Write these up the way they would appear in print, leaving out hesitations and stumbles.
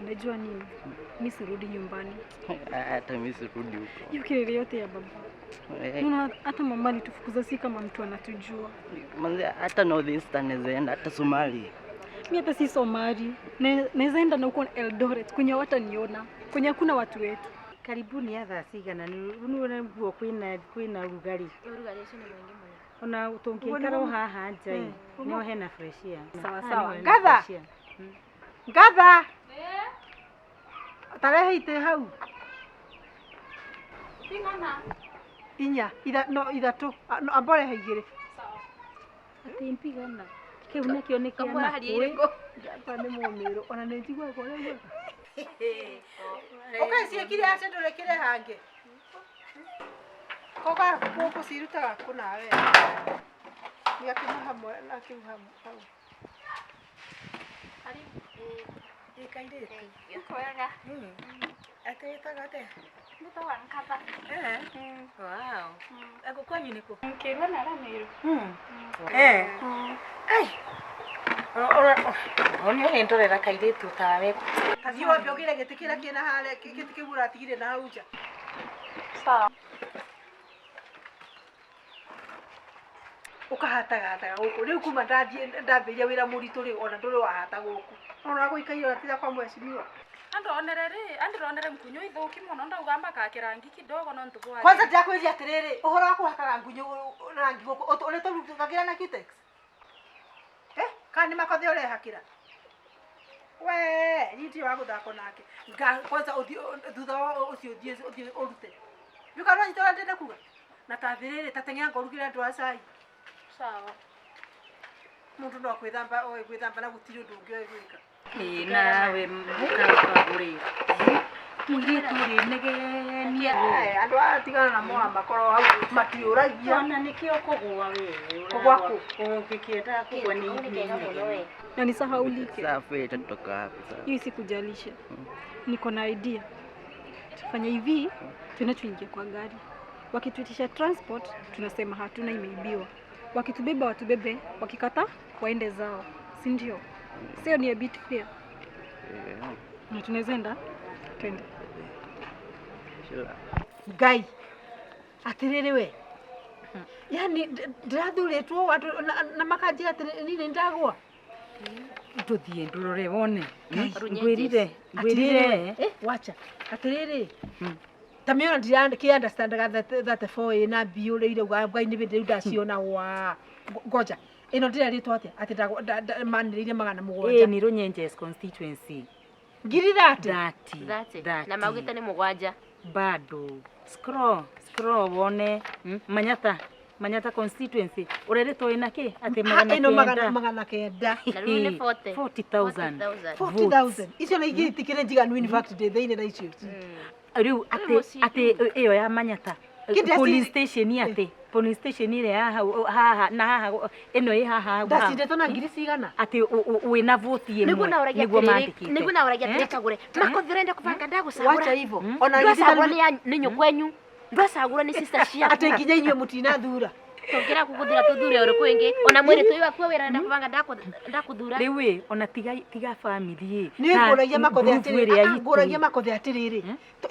Unajua nini? Mi sirudi nyumbani. Hata mimi sirudi huko. Hiyo kelele yote ya baba. Unaona hata mama alitufukuza si kama mtu anatujua. Manze, hata North Eastern naweza enda, hata Somali. Mi hata si Somali. Naweza enda na huko Eldoret kwenye hawataniona, kwenye hakuna watu wetu. Karibuni ya thaa cigana nĩ nguo kwĩna kwĩna ũrugarĩ Ũrugarĩ ũcio nĩ mũingĩ mũno. Ona tũngĩikara o haha nja ĩ no hena fresh air. Sawa, Haha sawa. nĩho hena Ngatha! fresh air. Ngatha! Tarehe itĩ hau. Inya, itha, no ithatũ, no amba ũrehe igĩrĩ. Atĩ mpigana kĩu nakĩo nĩ kĩa Kamũraharia nakũ irĩkũ? Njamba nĩ mũmĩrũ, ona nĩ njiguaga ũrĩa ugaga. Ũkaciĩkire atĩ ndũrekĩre hangĩ. Koga gũcirutaga kũ nawe? Nĩ hamwe na kĩu hamwe hau. Ĩ kairĩtu. Kwega. Atĩ wĩtagwo atĩa? Nĩtagwa Nkatha. Wow. Ako kwanyu nĩ kũ? Mkirwa na Ramiro. Eh. Ai. Ona ũrendorera kairĩtu tawe. Ta thiĩ wambe ũgĩre gĩtĩ kĩrĩa kĩna harĩa, gĩtĩ kĩu ũratigire na hau nja. Sawa. Ũkahatahataga gũkũ rĩu kuma ndathiĩ ndambĩrĩria wĩra mũritũ rĩu ona ndũrĩ wahata gũkũ ona gũikaire ona tiga kwa mheshimiwa. Andonere ri andironere ngunyu ithuki muno ndauga mbakakira rangi kidogo no ntubu Kwanza ndirakwĩria atĩrĩrĩ, ũhoro wa kũhakaga ngunyu rangi gũkũ ũrĩa tũrutagĩra na Cutex, eh, kana nĩ makothe ũrehakĩra we niĩ ndirĩ wa gũthakwo nake. Kwanza ũthiĩ thutha wa ũcio ũthiĩ ũrute yuka no nyita ũrĩa ndĩrenda kuga na ta thĩrĩrĩ ta teng'era ngorugĩre andũ a cai. Sawa. Mũndũ no kwĩthamba oĩ gwĩthamba na gũtirĩ ũndũ ũngĩ oĩ gwĩka. Ĩ nawe mũkagũre. Mũirĩtu ũrĩ negenia. Andũ aya tigana namo makorwo hau matiũragia. Ona nĩkĩo kũgũa we. Kũgũa kũ? Ũngĩkĩenda kũgũa nĩ Kĩu nĩ kĩega mũno we. Na nisahaulike. Sasa fare itatoka wapi sasa? Hiyo isikujalishe. Niko na idea. Tufanye hivi, tuende tuingie kwa gari. Wakituitisha transport, tunasema hatuna, imeibiwa. Wakitubeba watubebe, wakikata waende zao, si ndio? Sio ni a bit fair. Na tunaweza enda, twende. Sure. Ngai atirĩrĩ we, yani ndĩrathurĩtwo andũ na makanjĩra atĩ niĩ nĩ ndagwa. Tũthiĩ ndũrore wone. Ngwĩrire. Ngwĩrire. Atĩrĩrĩ, wacha atĩrĩrĩ, ta mĩona ndirakĩ understandaga 34 ĩna B ũrĩa irauga Ngai nĩ bĩndĩ rĩu ndaciona wa ngoja ĩno ndĩrerĩtwo atĩa atĩ manĩrĩire magana Ĩ mũgwanja nĩ Runyenjes constituency. Ngiri 30. 30. 30. Na maugĩte nĩ mũgwanja. Bado. Scroll, scroll wone. Manyata. Manyata constituency. Ũrerĩtwo ĩna kĩ? Atĩ magana ĩno magana kenda. 900. Na rĩu nĩ 40. 40,000. 40,000. 40,000 icio nĩ igĩrĩ itikĩrĩ njiganu, in fact ndĩ thĩinĩ na icio. Rĩu atĩ mũciĩ. Atĩ ĩyo ya Manyata Kĩndĩ polling station, atĩ polling station ĩrĩa ya hau haha na haha ĩno ĩ haha. Ndacindĩtwo na ngiri cigana? Atĩ wĩna voti ĩmwe. Nĩguo naũragia Nĩguo atĩrĩrĩ, mandĩkĩte. nĩguo naũragia atĩrĩrĩ, kagũre makothi ũrenda kũbanga ndagũcagũra. Wacha hivyo ona Ndwacagũra nĩ nĩ nyũkwenyu, ndwacagũra nĩ sister ciaku. Atĩ nginya inyuĩ mũtinathura. Tũngĩra kũgũthura tũthure ũrĩkũ ĩngĩ ona mwĩrĩ tũĩ wakuo wĩra ndakũbanga ndakuthura. Rĩu ĩ ona tiga tiga family ĩ. Niĩ ngũragia makothe atĩrĩ atĩrĩrĩ, ngũragia makothe atĩrĩrĩ,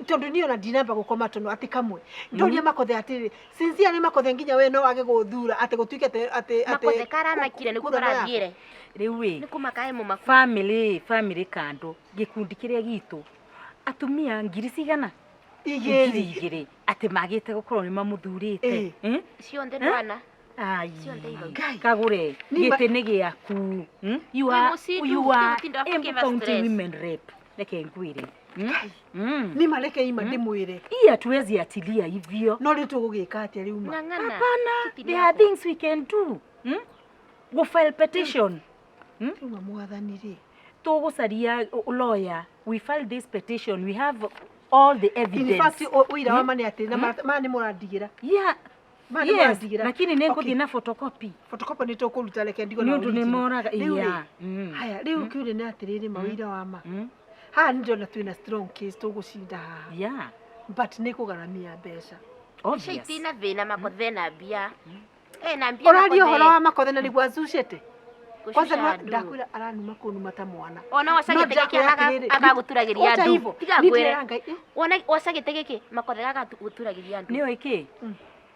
tondũ niĩ ona ndinamba gũkoma tũnua atĩ kamwe. Ndoria makothe atĩrĩrĩ, sincere nĩ makothe nginya we no wage gũthura atĩ gũtuĩke atĩ atĩ Makothe karamakire nĩguo kura nĩ yaku. karathiĩre. Rĩu ĩ Nĩ kũmaka e mũmaku. family family kando gĩkundi kĩrĩa gitũ atumia ngiri cigana Igĩrĩ. ngiri igĩrĩ atĩ magĩte gũkorwo nĩ mamũthurĩte. Ĩ. Cionthe ndwana. Ai, Cionthe ibau. Kagure Ni ma- gĩtĩ nĩ gĩaku. You Wĩ are mũcindu, you are ti mũtinda wa Embu kũkĩva County stress. Women Rep. Reke ngwĩre. Nĩ mareke ima ndĩmwĩre. Hii hatuwezi atilia hivyo. No rĩu tũgũgĩka atĩa rĩu ma? Ng'ang'ana. Hapana, Kiti there are nĩyako. things we can do. Go file petition. Rĩu ma mwathani rĩ. Tũgũcaria lawyer. We file this petition. We have all the In evidence. fact, ũira wa ma nĩ atĩ na ma nĩ mũrandigĩra. Yeah. Ma nĩ Yes, mũrandigĩra. lakini nĩ ngũthiĩ Okay. na photocopy. Photocopy nĩ tũkũruta reke ndigwo Nĩ na ũndũ nĩ original. moraga. Rĩu rĩ, Yeah. haya rĩu kĩũria nĩ atĩrĩrĩ mawĩra wa ma. Haha nĩ ndĩrona twĩna strong case tũgũcinda haha. Yeah. But nĩ kũgaramia mbeca. Icio Obvious. itina thĩna makothe na mbia. Ena mbia Ũraria makothe. ũhoro wa makothe na nĩguo acucĩte. Kwanza Gũcuca andũ. ndakwĩra aranuma kũnuma ta mwana. Ona No waca gĩtĩ gĩkĩ ndakwĩra atĩrĩrĩ, agagũturagĩria wacha andũ. hivyo, Tiga niĩ ngwĩre. ndĩrera Ngai, Wona waca gĩtĩ gĩkĩ makothe gagagũturagĩria andũ. Nĩ ũĩ kĩ?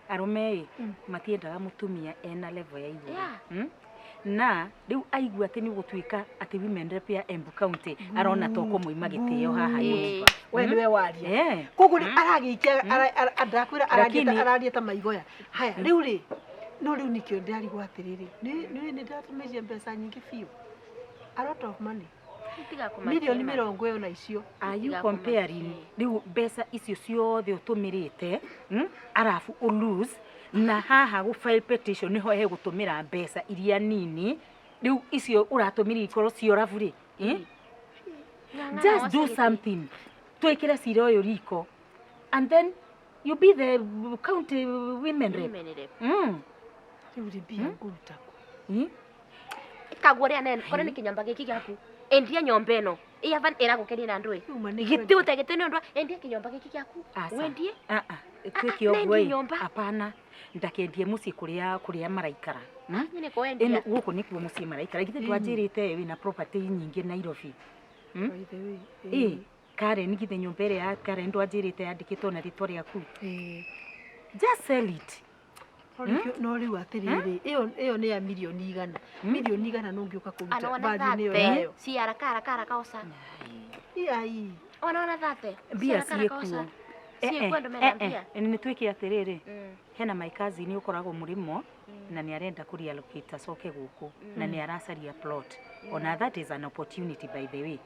Arũme ĩ matiendaga mũtumia ena level ya igũrũ. Yeah. Na rĩu aigua atĩ nĩ gũtuĩka atĩ women rep ya Embu County arona to kũmũima gĩtĩo haha nyũmba. We nĩwe waria. Eh. Koguo rĩ aragĩikia ndakwĩra Lakini- araria ta maigoya. Haya rĩu rĩ no rĩu nĩkĩo ndĩrarigwo atĩrĩrĩ nĩ nĩ ndĩratũmĩrire mbeca nyingĩ biũ. A lot of money. Tiga kũmakia Mirioni ma. mĩrongo ĩyo na icio. Are you Tiga comparing kũmakia. rĩu mbeca icio ciothe ũtũmĩrĩte arabu ũ lose na haha gũ file petition nĩho hegũtũmĩra mbeca iria nini rĩu icio ũratũmĩra ikorwo ciora burĩ. Ng'ang'ana Just waca do gĩtĩ. something twĩkĩre cira ũyũ riko and then you be the county women rep. Women rep. Rĩu rĩ mbia ngũruta kũ? Kaguo rĩa nene kore nĩ kĩnyũmba gĩkĩ gĩaku endia nyomba ĩno ĩyava ĩragũkenia na andũ ĩ Rĩu ma nĩ gĩtĩ ũtegĩte nĩ ũndũ endia kĩnyũmba gĩkĩ gĩaku Aca. wendie Ah, ah, twĩke Ah, ah, ũguo nendie ĩ nyũmba. hapana ndakendie mũciĩ kũrĩa kũrĩa maraikara. Niĩ nĩ kwendia. Ĩno gũkũ nĩkuo mũciĩ maraikara githĩ ndwanjĩrĩte wĩna property nyingĩ Nairobi. By the way, Ĩ Karen githĩ nyũmba ĩrĩa ya Karen ndwanjĩrĩte yandĩkĩtwo na rĩtwa rĩaku. Just sell it. No rĩu atĩrĩrĩ ĩyo nĩ ya mirioni igana. Mirioni igana no ngĩũka kũruta Ana ona value nĩyo thate yayo. si haraka haraka haraka oca. Iai. Ona ona thate. Mbia ciĩkuo. Ciĩkuo andũ mena mbia. Nĩ twĩke atĩrĩrĩ hena my cousin ũkoragwo mũrĩmo na nĩ arenda kũ relocate acoke gũkũ na nĩ aracaria plot. Ona that is an opportunity by the way.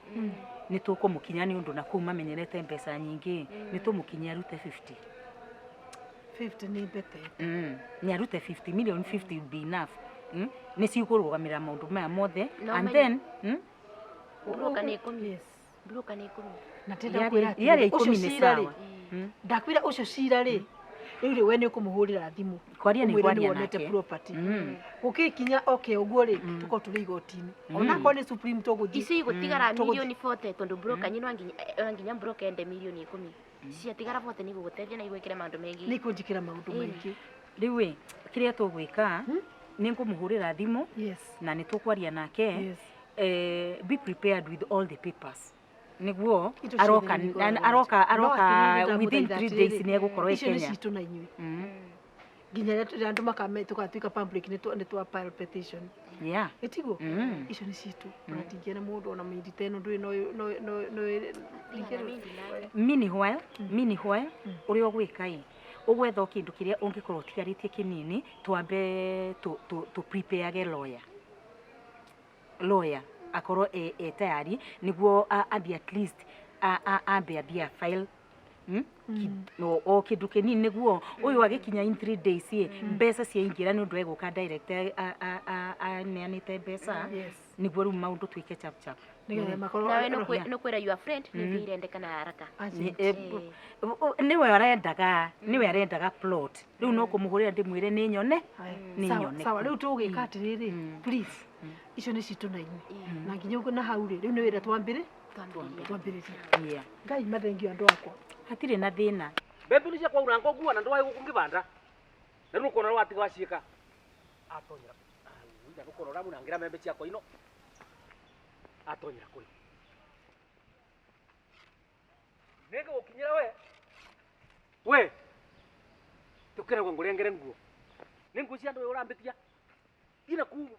Nĩ tũkũmũkinya nĩ ũndũ na kũu mamenyerete mbeca nyingĩ nĩ tũmũkinyia arute 50. 50 nĩ mbete. Nĩ arute 50 million 50 would be enough. Nĩ cikũrũgamĩrĩra maũndũ maya mothe No and menye- then Broker nĩ ikũmi. Yes. Broker nĩ ikũmi. Na tenda kwĩra Yarĩ atĩrĩrĩ, ũcio ikũmi nĩ cira rĩ sawa. ndakwĩra ũcio cira rĩ rĩu rĩ we nĩ ũkũmũhũrĩra thimũ Kwaria nĩ ũmwĩre ngwaria wonete nake. property gũgĩkinya oke ũguo rĩ tũkorwo tũrĩ igoti-inĩ onakorwo nĩ supreme tũgũthiĩ Ici igũtigara Tũgũthiĩ. mirioni 40 tondũ broker nyino nginya broker ende mirioni ikũmi. Ciatigara 40 nĩ igũgũteithia na igwĩkĩre maũndũ maingĩ. nĩ ikũnjĩkĩra maũndũ maingĩ. Rĩu ĩ kĩrĩa tũgwĩka nĩ ngũmũhũrĩra thimũ Yes. na nĩ tũkwaria nake. Yes. Be prepared with all the papers nĩguo Indo ciothe aroka nĩ ikoragwo aroka No aroka atĩrĩrĩ, within ndamũthaitha 3 days atĩrĩrĩ, nĩ egũkorwo e icio nĩ Kenya. citũ na inyuĩ nginya rĩrĩa andũ makame tũgatuĩka public nĩ twa file petition. Yeah. Ĩtiguo icio nĩ citũ ona ndingĩona mũndũ ona mĩindi ta ĩno ndũĩ no Meanwhile meanwhile ũrĩa ũgwĩka ĩ ũgwetha o kĩndũ kĩrĩa ũngĩkorwo ũtigarĩtie kĩnini twambe tũ prepareage lawyer lawyer akorwo e tayari nĩguo ambie at least ambe ambie file o kĩndũ kĩnini nĩguo ũyũ agĩkinya in 3 days ĩ mbeca ciaingĩra nĩ ũndũ egũka direct aneanĩte mbeca Yes. nĩguo rĩu maũndũ twĩke chap chap. Nĩgetha makorwo Nawe nĩ kwĩra your friend nĩ mbia irendekana haraka. Nĩwe arendaga nĩwe arendaga plot rĩu no kũmũhũrĩra ndĩmwĩre nĩ nyone nĩ Sawa, nyone sawa rĩu tũgũgĩka atĩrĩrĩ please icio nĩ citũ na inyuĩ na nginya ũguo na hau rĩ rĩu nĩ wĩra twambĩrĩ twambĩrĩrie. Yeah. Ngai mathengio andũ akwa hatirĩ na thĩna Mbembe nĩ ciakwaura ngũngua na ndwaĩ gũkũ ngĩbanda. Na riu ukona watiga waciika. Atonyera. Uja gukora uramunangira membe ciakwa ino. Atonyera kuri. Nenge gukinyira we. We. Tukire ngurengere nguo. Ni nguo cia andu urambitia. Ina ku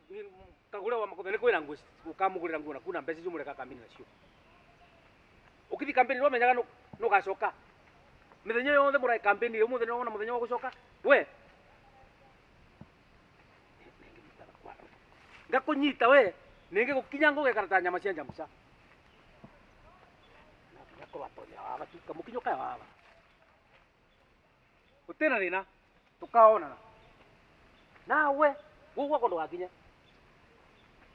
kagure wa makothe ni kwira nguo ukamugurira nguo na kuna mbeca icio mureka kambini nacio. Ukithi kambini no menyaga no gacoka. Mithenya yothe murai kambini umuthi no wona muthenya wa gucoka. We. Ngakunyita we. Ninge gukinya ngugekara ta nyama cia njamuca. Ngakorwo atonya waba tu kamukinyo kaya waba. Utena thina tukaonana. Nawe guku gwakwa ndugakinye.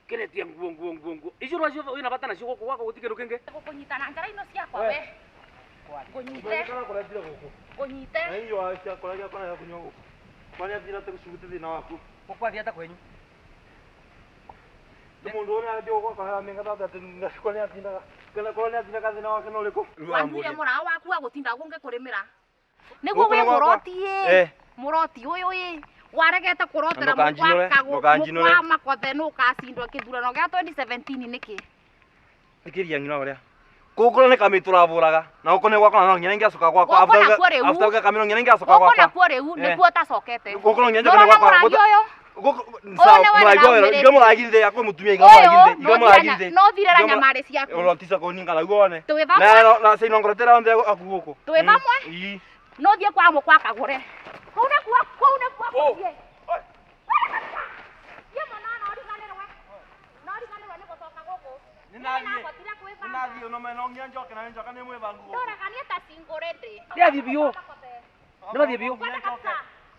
Kiretie nguo nguo nguo nguo. Icio rwacio wina bata nacio guku gwakwa guti kindu kingi. Gukunyita na ngara ino ciakwa we. Ngunyite. Ngunyite. Aiyo acha kuragia kwa kunywa guku. Kwani athira te gucuguti thina waku. Gukwathia ata kwenyu. Mundu uria athio gwakwa haramenga tata ati kwani athindaga. Kana kwani athindaga thina wake no uriku. Wanyuire murao waku agutinda gungi kurimira. Niguo wi muroti ii. Muroti uyu ii. Waregete kurotera mukwa makothe nu ukacindwa kithurano gia 2017 niki? Ikiria ng'ina uria. Gukura ni kami turaburaga na guku ni gwakwa no nginya ngiacoka gwakwa after kami no nginya ngiacoka gwakwa. Guku nakuo riu nikuo utacokete. Guku no nginya njoke gwakwa. Guku muragithe akwa mutumia iga muragithe iga muragithe no thirera nyamari ciaku. Urotisa kuninga na guone. Twi vamwe. Na sei nongorotera onthe aku guku. Twi vamwe. No thie kwa mukwa kagure. Kuu nakuo kuu nakuo kuthie. Ye mwana no riganirwe. No riganirwe ni gucoka guku. Ninathie no mena nginya njoke na njoka ni mwibangu. Ndoraganie ta single ndi. Ndiathie biu. Nimathie biu.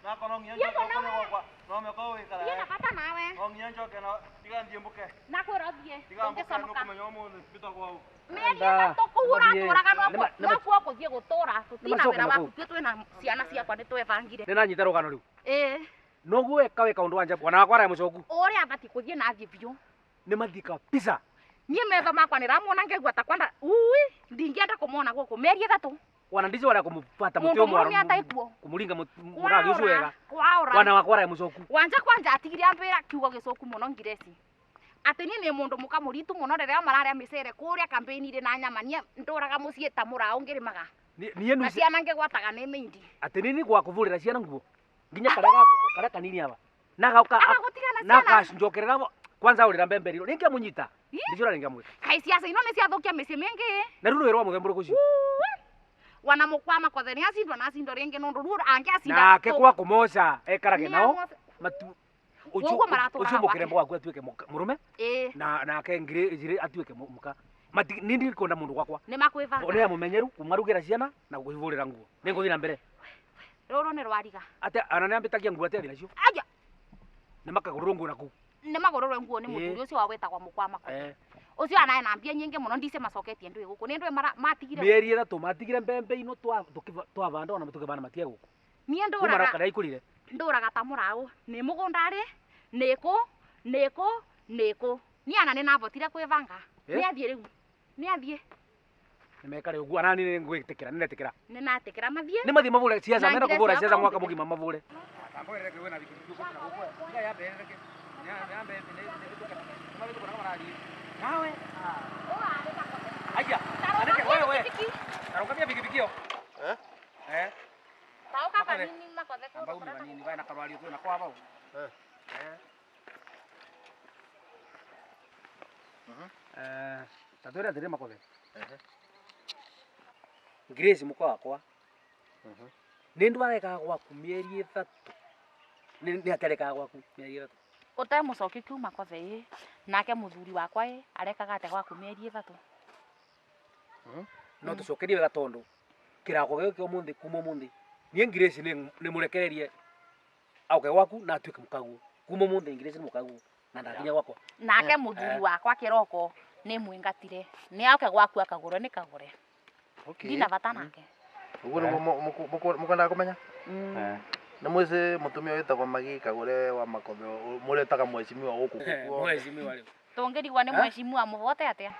Na kono nginya njoke gwakwa. No meko wikara. Ye na bata nawe. No nginya njoke na tiga nthie mbuke. Na kwira thie. Ungiconoka. Kumenya umuthi mbitagwo hau. Mĩeri ĩtatũ kũu ũratũraga nokuo gũthiĩ gũtũra tũtina wĩra waku ithuĩ twĩna ciana ciakwa nĩ twebangire. Nĩ nanyita rũgano rĩu. Ĩĩ. Noguo weka weka ũndũ wa njabu wana wakwa araya mũcoku. Ũrĩa abatiĩ kũthiĩ na athiĩ biũ. Nĩ mathiĩ kabisa. Niĩ metho makwa nĩramwona ngaigua ta kwanda ui ndingĩenda kũmwona gũkũ mĩeri ĩtatũ. Wana ndicio waria kũmũbata mũtĩ Mũndũ mũrũme ataikuo. Kũmũringa mũragi ũcio wega. Kwaũra. Wana wakwa araya mũcoku. Wanja kwanja atigire ambĩra kiugo gĩcoku mũno ngireci. Ati ni ni mundu muka muritu muno riria mararia micere kuria campaign-iri na nyama nie nduraga mucii ta murao ngirimaga. Nie na ciana ngigwataga ni mĩindi. Ati nini gwa kuvurira ciana nguo nginya karia kanini aba na gauka na kacinjokerera kwanza urira mbembe riro ningia munyita ndicura ningia mwika kai ciaca ino ni ciathukia mĩciĩ mĩingĩ na riu rwira muthemba uriku ucio wana mukwa makothe ni acindwa na acindwa ringi nundu ruo angi acinda nake kwa kumoca ekarage nao matu ucio ucio mukirembo waku atuike murume na nake ngire atuike muka mati nindi konda mundu gwakwa ni makwibanga one ya mumenyeru kumarugira ciana na gucivurira nguo ni nguthii na mbere ruru ni rwariga ate ana ni ambitagia nguo ate nacio aya ni makagurwo nguo naku ni magururwe nguo ni muthuri ucio wa wetagwa mukwa makothe ucio anae na mbia nyingi muno ndice macoketie ndui guku ni ndui matigire mieri ithatu matigire mbembe ino twavanda ona tukivanda matige guku nie nduraga ikurire nduraga ta murau ni mugunda ri niku niku niku ni ana ni navotire kwibanga ni athie riu ni athie ni mekare uguo ana ni ngwitikira ni netikira ni natikira mathie ni mathie mavure ciaca mena kuvura ciaca mwaka mugima mavure nawe aya aneke wewe tarukamia pikipiki yo eh eh tauka kanini makothe ambau ni banini bana karwario tu na kwa bau eh eh tatwira atiri makothe Grace muka wakwa ni ndwarekaga gwaku mieri ithatu ni atarekaga gwaku mieri ithatu ute mucoki kiu makothe ii nake muthuri wakwa ii arekaga atia gwaku mieri ithatu no tucokerie wega tondu kirako giki umuthi kuma umuthi nie Grace ni murekererie auke gwaku na atuike mukaguo kuma umuthi Grace ni mukaguo na ndakinya gwakwa nake muthuri wakwa kiroko ni mwingatire ni auke gwaku akagure ni kagure ndina bata nake uguo niguo mukwendaga kumenya na mwisi mutumia witagwo Magi Kagure wa Makothe muretaga mwecimiwa guku mwecimiwa riu tungirigwa ni mwecimiwa muvote atia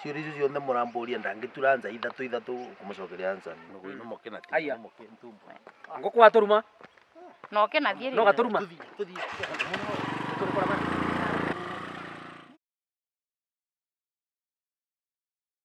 ciũria icio ciothe mũrambũria ndangĩtura ansa ithatu ithatu kũmũcokeria ansa aya ngũkũ watũruma Noke na thiĩ No gaturuma. Tuthie, tuthie. Tũrĩ kora mana.